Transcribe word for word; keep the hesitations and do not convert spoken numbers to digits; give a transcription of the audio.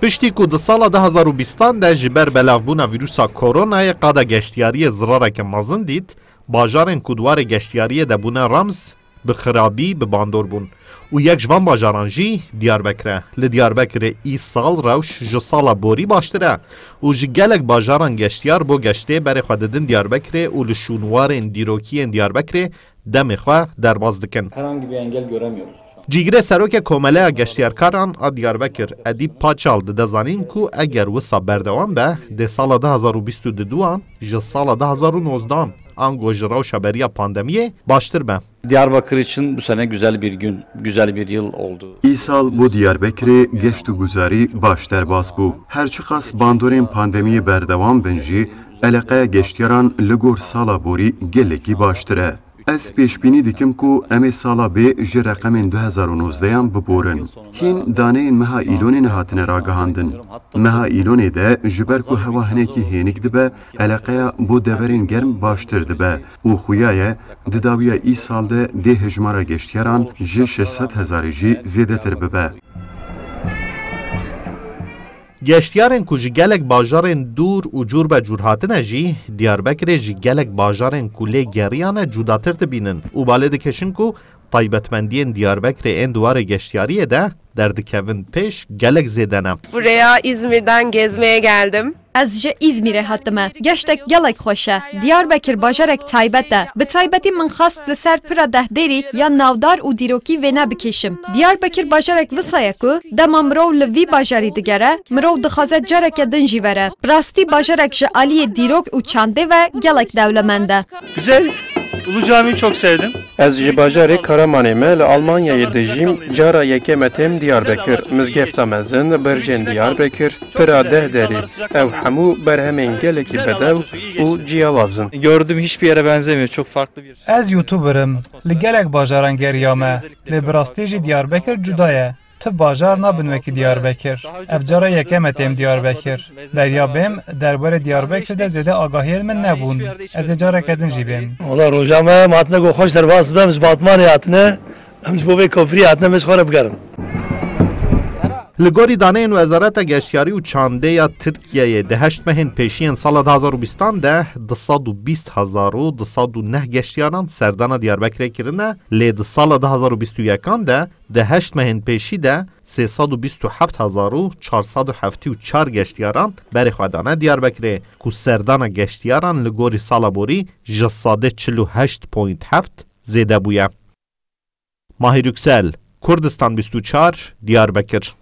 Piştî ku di sala du hezar û bîstan de ji ber belavbûna vîrusa koronayê qada geştiyariyê zirareke mezin dît, bajarên ku di warê geştiyariyê de bûne remz, bi xirabî bi bandor bûn. Û yek ji van bajaran jî Diyarbekir e. Li Diyarbekirê îsal rewş ji sala borî baştir e û ji gelek bajaran geştiyar bo geştê berê xwe didin Diyarbekirê û li şûnwarên dîrokî yên Diyarbekirê demê xwe derbas dikin. Herhangi bir engel göremiyoruz şu an. Cîgirê Serokê Komeleya Geştiyarkaran a Diyarbekir, Edîp Paçal, dide zanîn ku eger wisa berdewam be, dê sala du hezar û bîst û duan ji sala du hezar û nozdan, ango ji rewşa beriya pandemiyê baştir be. Diyarbakır için bu sene güzel bir gün, güzel bir yıl oldu. Îsal bo Diyarbekirê geşt û guzarî baş derbas bû. Her çiqas bandorên pandemiyê berdewam bin jî, eleqeya geştiyaran li gor sala borî gelekî baştir e. Ez pêşbînî dikim ku em ê sala bê ji reqemên du hezar û nozdehan biborin. Hîn daneyên meha Îlonê nehatine ragihandin. Meha Îlonê de ji ber ku hewa hinekî hênik dibe, eleqeya bo deverên germ baştir dibe û xuya ye di dawiya îsal de dê hejmara geştiyaran ji şeş sed hezarê jî zêdetir bibe. Geştiyarên ku ji gelek bajarên dûr û cûr be cûr hatine jî, Diyarbekirê ji gelek bajarên ku lê geriyane cudatir dibînin û balê dikişin ku taybetmendiyên Diyarbekirê ên di warê geştiyariyê de derdikevin pêş gelek zêde ne. Buraya İzmir'den gezmeye geldim. Ez ji Îzmîrê hatime. Geştek gelek xweş e. Diyarbekir bajarek taybet e. Bi taybetî min xwest li ser pira dehderî ya navdar û dîrokî vêne bikêşim. Diyarbekir bajarek wisa ye ku dema mirov li vî bajarî digere, mirov dixwaze careke din jî were. Bi rastî bajarek ji aliyê dîrok û çandê ve gelek dewlemend e. Güzel. Ulu Camii'yi çok sevdim. Ez ji bajarê Karamanê me, li Almanyayê dijîm, cara yekem e têm Diyarbekir, mizgefta mezin, bircên Diyarbekir, pira deh derî, ew hemû berhemên gelekî bedew û ciyawaz in. Gördüğüm hiçbir yere benzemiyor, çok farklı bir. Ez YouTuber im, li gelek bajaran geriyame, lê bi rastî jî Diyarbekir cuda ye. Ti bajar nabin wekî Diyarbekir. Ev cara yekem e têm Diyarbekir. Beriya bêm, derbarê Diyarbekir de zêde agahiyên min nebûn. Ez ê careke din jî bêm. Wala roja me, me hatine ku xweş derbas bibem, ji Batmanê hatine, em ji bo vê kofrî hatine, em ê ji xwe re bigerin. Li gorî daneyên Wezareta Geştiyarî û Çandê ya Tirkiyeyê, di heşt mehên pêşiyên sala du hezar û bîstan de du sed û bîst hezar û du sed û neh geştiyaran serdana Diyarbekirê kirine, lê di sala du hezar û bîst û yekan de, di heşt mehên pêşî de sê sed û bîst û heft hezar û çar sed û heftê û çar geştiyaran berê xwe dane Diyarbekirê, ku serdana geştiyaran li gorî sala borî ji sedê çil û heşt point heft zêde bûye. Mahir Yüksel, Kurdistan bîst û çar, Diyarbekir.